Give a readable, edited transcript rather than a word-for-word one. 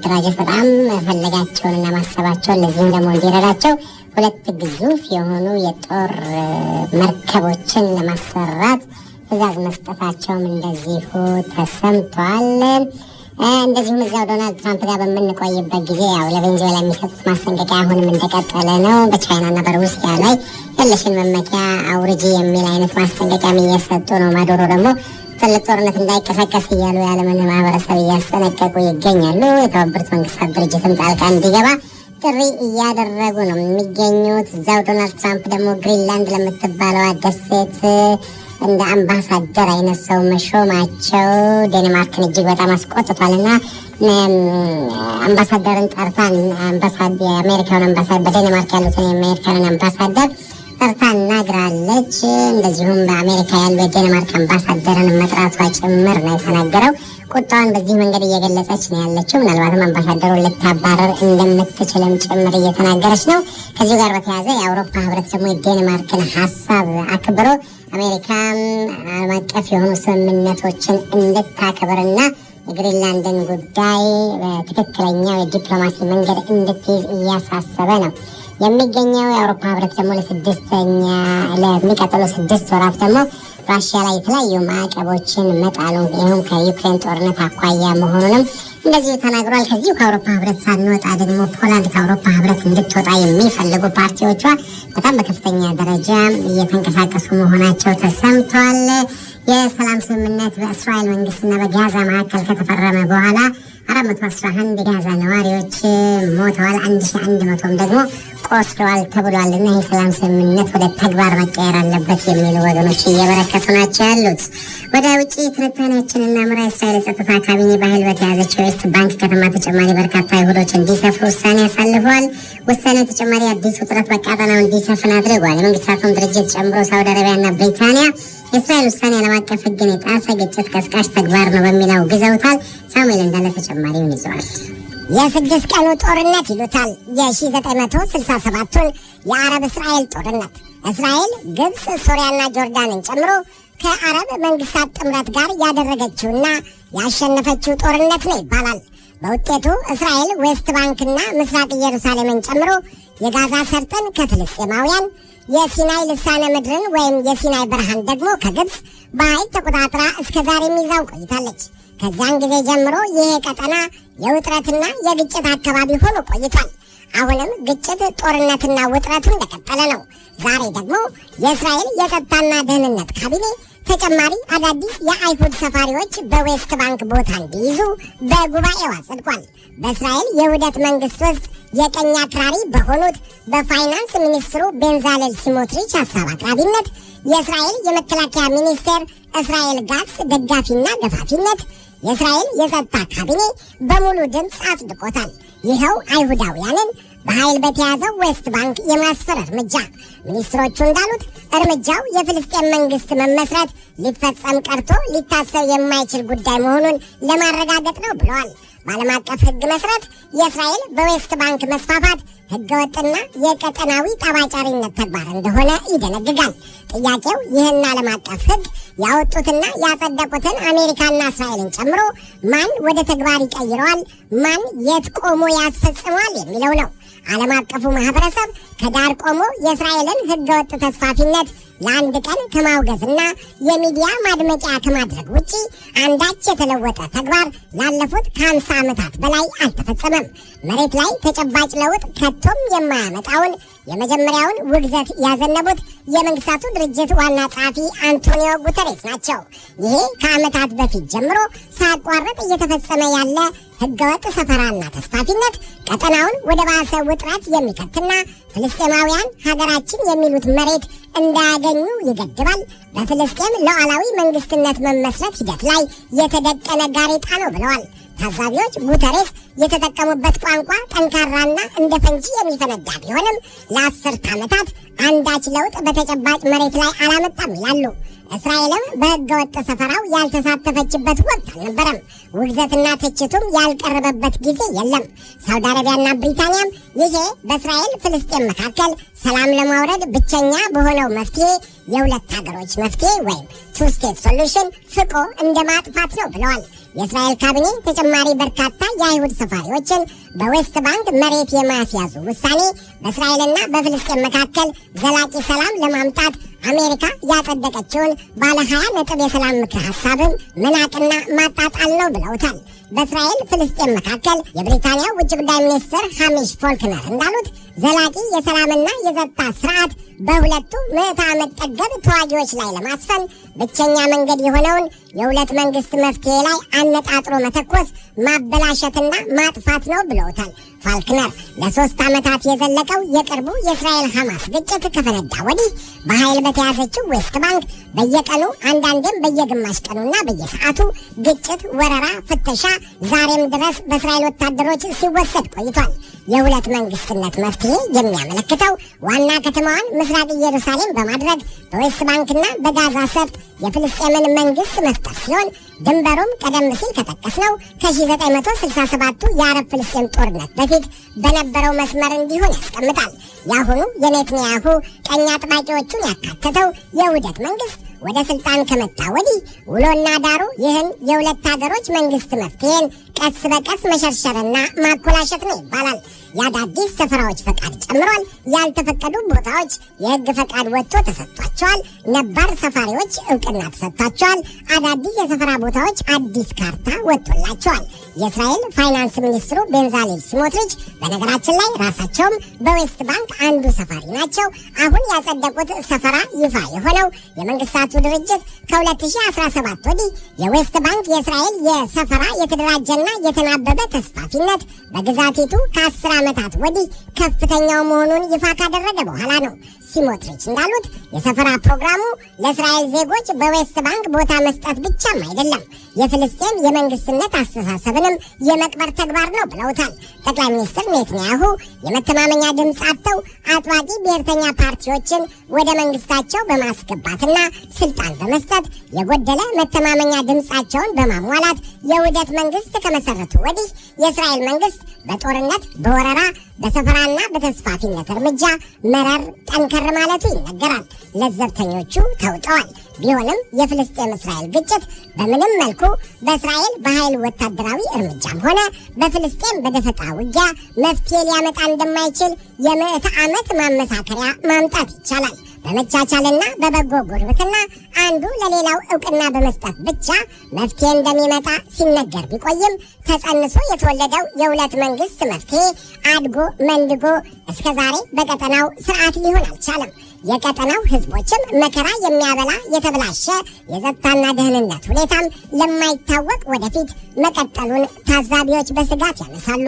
ለማደራጀት በጣም መፈለጋቸውንና ማሰባቸውን፣ ለዚህም ደግሞ እንዲረዳቸው ሁለት ግዙፍ የሆኑ የጦር መርከቦችን ለማሰራት ትዕዛዝ መስጠታቸውም እንደዚሁ ተሰምቷል። እንደዚሁም እዚያው ዶናልድ ትራምፕ ጋር በምንቆይበት ጊዜ ያው ለቬንዙዌላ የሚሰጡት ማስጠንቀቂያ አሁንም እንደቀጠለ ነው። በቻይናና በሩሲያ ላይ ያለሽን መመኪያ አውርጂ የሚል አይነት ማስጠንቀቂያም እየሰጡ ነው። ማዱሮ ደግሞ ትልቅ ጦርነት እንዳይቀሰቀስ እያሉ የዓለምን ማህበረሰብ እያስጠነቀቁ ይገኛሉ። የተባበሩት መንግስታት ድርጅትም ጣልቃ እንዲገባ ጥሪ እያደረጉ ነው የሚገኙት። እዛው ዶናልድ ትራምፕ ደግሞ ግሪንላንድ ለምትባለዋ ደሴት እንደ አምባሳደር አይነት ሰው መሾማቸው ዴንማርክን እጅግ በጣም አስቆጥቷል እና አምባሳደርን ጠርታን የአሜሪካውን አምባሳደር፣ በዴንማርክ ያሉትን የአሜሪካንን አምባሳደር ጠርታ አናግራለች። እንደዚሁም በአሜሪካ ያሉ የዴንማርክ አምባሳደርን መጥራቷ ጭምር ነው የተናገረው። ቁጣዋን በዚህ መንገድ እየገለጸች ነው ያለችው። ምናልባትም አምባሳደሩን ልታባረር እንደምትችልም ጭምር እየተናገረች ነው። ከዚሁ ጋር በተያያዘ የአውሮፓ ህብረት ደግሞ የዴንማርክን ሀሳብ አክብሮ አሜሪካም ዓለም አቀፍ የሆኑ ስምምነቶችን እንድታከብርና የግሪንላንድን ጉዳይ በትክክለኛው የዲፕሎማሲ መንገድ እንድትይዝ እያሳሰበ ነው የሚገኘው። የአውሮፓ ህብረት ደግሞ ለሚቀጥሉ 6 ወራት ደግሞ ራሽያ ላይ የተለያዩ ማዕቀቦችን መጣሉ፣ ይህም ከዩክሬን ጦርነት አኳያ መሆኑንም እንደዚሁ ተናግሯል። ከዚሁ ከአውሮፓ ህብረት ሳንወጣ ደግሞ ፖላንድ ከአውሮፓ ህብረት እንድትወጣ የሚፈልጉ ፓርቲዎቿ በጣም በከፍተኛ ደረጃ እየተንቀሳቀሱ መሆናቸው ተሰምቷል። የሰላም ስምምነት በእስራኤል መንግስትና በጋዛ መካከል ከተፈረመ በኋላ 411 የጋዛ ነዋሪዎች ሞተዋል፣ 1100ም ደግሞ ቆስለዋል ተብሏል እና የሰላም ስምምነት ወደ ተግባር መቀየር አለበት የሚሉ ወገኖች እየበረከቱ ናቸው ያሉት። ወደ ውጭ ትንታኔያችን እናምራ። የእስራኤል የጸጥታ ካቢኔ በኃይል በተያዘችው የዌስት ባንክ ከተማ ተጨማሪ በርካታ አይሁዶች እንዲሰፍሩ ውሳኔ አሳልፈዋል። ውሳኔው ተጨማሪ አዲስ ውጥረት በቀጠናው እንዲሰፍን አድርጓል። የመንግስታቱን ድርጅት ጨምሮ ሳውዲ አረቢያና ብሪታንያ የእስራኤል ውሳኔ ዓለም አቀፍ ሕግን የጣሰ ግጭት ቀስቃሽ ተግባር ነው በሚል አውግዘውታል። ሳሙኤል እንዳለ ተጨማሪውን ይዘዋል። የ6 ቀኑ ጦርነት ይሉታል የ1967ቱን የአረብ እስራኤል ጦርነት። እስራኤል ግብፅ፣ ሶሪያና ጆርዳንን ጨምሮ ከአረብ መንግስታት ጥምረት ጋር ያደረገችውና ያሸነፈችው ጦርነት ነው ይባላል። በውጤቱ እስራኤል ዌስት ባንክና ምስራቅ ኢየሩሳሌምን ጨምሮ የጋዛ ሰርጥን ከፍልስጤማውያን፣ የሲናይ ልሳነ ምድርን ወይም የሲናይ በረሃን ደግሞ ከግብፅ በኃይል ተቆጣጥራ እስከ ዛሬም ይዛው ቆይታለች። ከዚያን ጊዜ ጀምሮ ይሄ ቀጠና የውጥረትና የግጭት አካባቢ ሆኖ ቆይቷል። አሁንም ግጭት፣ ጦርነትና ውጥረቱ እንደቀጠለ ነው። ዛሬ ደግሞ የእስራኤል የጸጥታና ደህንነት ካቢኔ ተጨማሪ አዳዲስ የአይሁድ ሰፋሪዎች በዌስት ባንክ ቦታ እንዲይዙ በጉባኤው አጽድቋል። በእስራኤል የውህደት መንግስት ውስጥ የቀኝ አክራሪ በሆኑት በፋይናንስ ሚኒስትሩ ቤንዛሌል ስሞትሪች ሀሳብ አቅራቢነት፣ የእስራኤል የመከላከያ ሚኒስቴር እስራኤል ጋትስ ደጋፊና ገፋፊነት የእስራኤል የጸጥታ ካቢኔ በሙሉ ድምፅ አጽድቆታል። ይኸው አይሁዳውያንን በኃይል በተያዘው ዌስት ባንክ የማስፈር እርምጃ። ሚኒስትሮቹ እንዳሉት እርምጃው የፍልስጤም መንግስት መመስረት ሊፈጸም ቀርቶ ሊታሰብ የማይችል ጉዳይ መሆኑን ለማረጋገጥ ነው ብለዋል። በዓለም አቀፍ ሕግ መሰረት የእስራኤል በዌስት ባንክ መስፋፋት ሕገወጥና የቀጠናዊ ጠብ አጫሪነት ተግባር እንደሆነ ይደነግጋል። ጥያቄው ይህን ዓለም አቀፍ ሕግ ያወጡትና ያጸደቁትን አሜሪካና እስራኤልን ጨምሮ ማን ወደ ተግባር ይቀይረዋል፣ ማን የት ቆሞ ያስፈጽመዋል የሚለው ነው። ዓለም አቀፉ ማህበረሰብ ከዳር ቆሞ የእስራኤልን ሕገወጥ ተስፋፊነት ለአንድ ቀን ከማውገዝና የሚዲያ ማድመቂያ ከማድረግ ውጪ አንዳች የተለወጠ ተግባር ላለፉት ከ50 ዓመታት በላይ አልተፈጸመም። መሬት ላይ ተጨባጭ ለውጥ ከቶም የማያመጣውን የመጀመሪያውን ውግዘት ያዘነቡት የመንግስታቱ ድርጅት ዋና ጸሐፊ አንቶኒዮ ጉተሬስ ናቸው። ይሄ ከዓመታት በፊት ጀምሮ ሳያቋርጥ እየተፈጸመ ያለ ህገወጥ ሰፈራና ተስፋፊነት ቀጠናውን ወደ ባሰ ውጥረት የሚከትና ፍልስጤማውያን ሀገራችን የሚሉት መሬት እንዳያገኙ ይገድባል። በፍልስጤም ሉዓላዊ መንግስትነት መመስረት ሂደት ላይ የተደቀነ ጋሬጣ ነው ብለዋል። ታዛቢዎች ጉተሬስ የተጠቀሙበት ቋንቋ ጠንካራና እንደ ፈንጂ የሚፈነዳ ቢሆንም ለ10 ዓመታት አንዳች ለውጥ በተጨባጭ መሬት ላይ አላመጣም ይላሉ። እስራኤልም በህገወጥ ሰፈራው ያልተሳተፈችበት ወቅት አልነበረም። ውግዘትና ትችቱም ያልቀረበበት ጊዜ የለም። ሳውዲ አረቢያና ብሪታንያም ይሄ በእስራኤል ፍልስጤም መካከል ሰላም ለማውረድ ብቸኛ በሆነው መፍትሄ፣ የሁለት ሀገሮች መፍትሄ ወይም two state solution ፍቆ እንደ ማጥፋት ነው ብለዋል። የእስራኤል ካቢኔ ተጨማሪ በርካታ የአይሁድ ሰፋሪዎችን በዌስት ባንክ መሬት የማስያዙ ውሳኔ በእስራኤልና በፍልስጤም መካከል ዘላቂ ሰላም ለማምጣት አሜሪካ ያጸደቀችውን ባለ 20 ነጥብ የሰላም ምክረ ሀሳብን መናቅና ማጣጣል ነው ብለውታል። በእስራኤል ፍልስጤም መካከል የብሪታንያ ውጭ ጉዳይ ሚኒስትር ሃሚሽ ፎልክነር እንዳሉት፣ ዘላቂ የሰላምና የጸጥታ ስርዓት በሁለቱ ምዕተ ዓመት ጠገብ ተዋጊዎች ላይ ለማስፈን ብቸኛ መንገድ የሆነውን የሁለት መንግስት መፍትሄ ላይ አነጣጥሮ መተኮስ ማበላሸትና ማጥፋት ነው ብለውታል። ፋልክነር ለ3 ዓመታት የዘለቀው የቅርቡ የእስራኤል ሐማስ ግጭት ከፈነዳ ወዲህ በኃይል በተያዘችው ዌስት ባንክ በየቀኑ፣ አንዳንዴም በየግማሽ ቀኑና በየሰዓቱ ግጭት፣ ወረራ፣ ፍተሻ ዛሬም ድረስ በእስራኤል ወታደሮች ሲወሰድ ቆይቷል። የሁለት መንግስትነት መፍትሄ የሚያመለክተው ዋና ከተማዋን ምስራቅ ኢየሩሳሌም በማድረግ በዌስት ባንክና በጋዛ ሰርጥ የፍልስጤምን መንግስት መፍጠር ሲሆን፣ ድንበሩም ቀደም ሲል ከጠቀስነው ከ1967ቱ የአረብ ፍልስጤም ጦርነት በፊት በነበረው መስመር እንዲሆን ያስቀምጣል። የአሁኑ የኔትንያሁ ቀኝ አጥባቂዎቹን ያካተተው የውህደት መንግስት ወደ ስልጣን ከመጣ ወዲህ ውሎና ዳሩ ይህን የሁለት ሀገሮች መንግስት መፍትሄን ቀስ በቀስ መሸርሸርና ማኮላሸት ነው ይባላል። የአዳዲስ ሰፈራዎች ፈቃድ ጨምሯል። ያልተፈቀዱ ቦታዎች የህግ ፈቃድ ወጥቶ ተሰጥቷቸዋል። ነባር ሰፋሪዎች እውቅና ተሰጥቷቸዋል። አዳዲስ የሰፈራ ቦታዎች አዲስ ካርታ ወጥቶላቸዋል። የእስራኤል ፋይናንስ ሚኒስትሩ ቤንዛሌል ስሞትሪች በነገራችን ላይ ራሳቸውም በዌስት ባንክ አንዱ ሰፋሪ ናቸው። አሁን ያጸደቁት ሰፈራ ይፋ የሆነው የመንግስታቱ ድርጅት ከ2017 ወዲህ የዌስት ባንክ የእስራኤል የሰፈራ የተደራጀና የተናበበ ተስፋፊነት በግዛቲቱ ከ10 ዓመታት ወዲህ ከፍተኛው መሆኑን ይፋ ካደረገ በኋላ ነው። ሲሞትሪች እንዳሉት የሰፈራ ፕሮግራሙ ለእስራኤል ዜጎች በዌስት ባንክ ቦታ መስጠት ብቻም አይደለም፣ የፍልስጤም የመንግስትነት አስተሳሰብንም የመቅበር ተግባር ነው ብለውታል። ጠቅላይ ሚኒስትር ኔትንያሁ የመተማመኛ ድምፅ አጥተው አጥባቂ ብሔርተኛ ፓርቲዎችን ወደ መንግስታቸው በማስገባትና ስልጣን በመስጠት የጎደለ መተማመኛ ድምፃቸውን በማሟላት የውህደት መንግስት ከመሰረቱ ወዲህ የእስራኤል መንግስት በጦርነት፣ በወረራ፣ በሰፈራና በተስፋፊነት እርምጃ መረር ጠንከር ማለቱ ይነገራል። ለዘብተኞቹ ተውጠዋል። ቢሆንም የፍልስጤም እስራኤል ግጭት በምንም መልኩ በእስራኤል በኃይል ወታደራዊ እርምጃም ሆነ በፍልስጤም በደፈጣ ውጊያ መፍትሄ ሊያመጣ እንደማይችል የምዕተ ዓመት ማመሳከሪያ ማምጣት ይቻላል። በመቻቻልና በበጎ ጉርብትና፣ አንዱ ለሌላው እውቅና በመስጠት ብቻ መፍትሄ እንደሚመጣ ሲነገር ቢቆይም ተጸንሶ የተወለደው የሁለት መንግስት መፍትሄ አድጎ መንድጎ እስከ ዛሬ በቀጠናው ስርዓት ሊሆን አልቻለም። የቀጠናው ህዝቦችም መከራ የሚያበላ የተበላሸ የጸጥታና ደህንነት ሁኔታም ለማይታወቅ ወደፊት መቀጠሉን ታዛቢዎች በስጋት ያነሳሉ።